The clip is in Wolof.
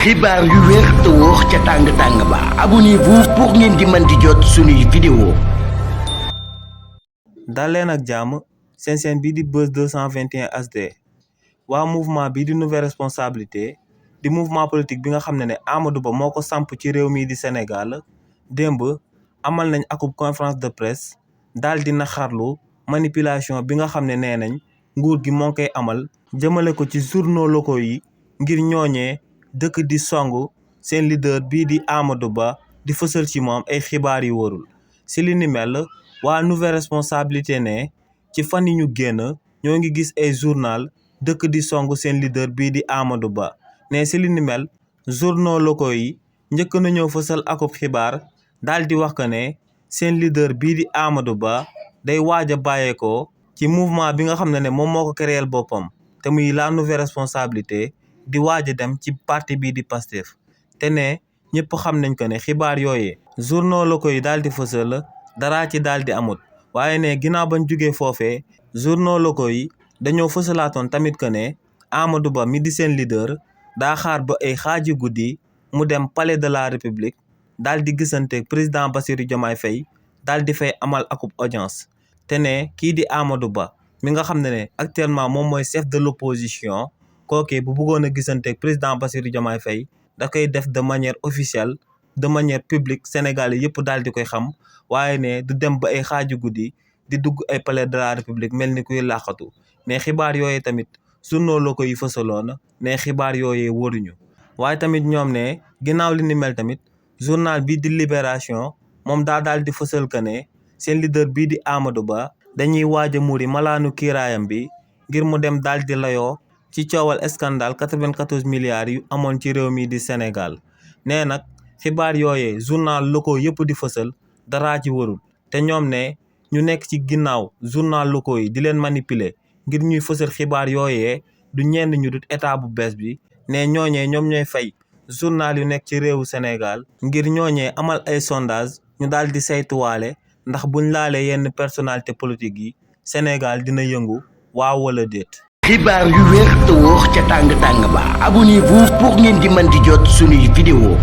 xibaar yu wér te wóor ca tàng-tàng ba abonnez-vous pour ngeen di mën di jot suñuy vidéo. dal leen ak jàmm seen chaîne bii di Buzz 221 HD waa mouvement bii di nouvelle responsabilité di mouvement politique bi nga xam ne Amadou Ba moo ko samp ci réew mii di Sénégal démb amal nañ akub conférence de presse daal di naxarlu manipulation bi nga xam ne nee nañ nguur gi moo koy amal jëmale ko ci journaux locaux yi ngir ñooñee dëkk di songu seen leader bii di Amadou Ba di fësal ci moom ay xibaar yu warul si li ni mel waa nouvelle responsabilité ne ci fan yi ñu génn ñoo ngi gis ay journal dëkk di songu seen leader bii di Amadou Ba ne si li ni mel journaux locaux yi njëkk nañoo fësal akub xibaar daal di wax que ne seen leader bii di Amadou Ba day waaj a bàyyeekoo ci mouvement bi nga xam ne moom moo ko créel boppam te muy la nouvelle responsabilité di waaj a dem ci parti bii di Pastef te ne ñëpp xam nañ ko ne xibaar yooyee journaux locaux yi daal di fësal daraa ci daal di amut waaye ne ginnaaw bañ jugee foofee journaux locaux yi dañoo fësalaatoon tamit que ne Amadou Ba mi di seen leader daa xaar ba ay xaaji guddi mu dem palais de la république daal di gisanteeg président Bassirou Diomaye Faye daal di fay amal akub audience te ne kii di Amadou Ba mi nga xam ne actuellement moom mooy chef de l'opposition kookee bu bëggoon a gisanteeg président Bassirou Diomaye Faye da koy def de manière officielle de manière publique Sénégal yëpp daal di koy xam waaye ne du dem ba ay xaaju guddi di dugg ay palais de la république mel ni kuy làqatu ne xibaar yooyee tamit journaux locaux yi fësaloon ne xibaar yooyee wóoruñu waaye tamit ñoom ne ginnaaw li ni mel tamit journal bii di Libération moom daal di fësal que ne seen leader bii di Amadou Ba dañuy waaj a muri malaanu kiiraayam bi ngir mu dem daal di layoo ci coowal scandale 94 milliards yu amoon ci réew mi di Sénégal nee nag xibaar yooyee journal locaux yëpp di fësal daraa ci warul te ñoom ne ñu nekk ci ginnaaw journal locaux yi di leen manipuler ngir ñuy fësal xibaar yooyee du ñenn ñu dut état bu bees bi ne ñooñee ñoom ñooy fay journal yu nekk ci réewu Sénégal ngir ñooñee amal ay sondage ñu daal di saytuwaale ndax buñ laalee yenn personnalité politique yi Sénégal dina yëngu waaw wala déet. xibaar yu wér te wóor ca tàng-tàng ba abonnez-vous pour ngeen di mën di jot suñuy vidéo.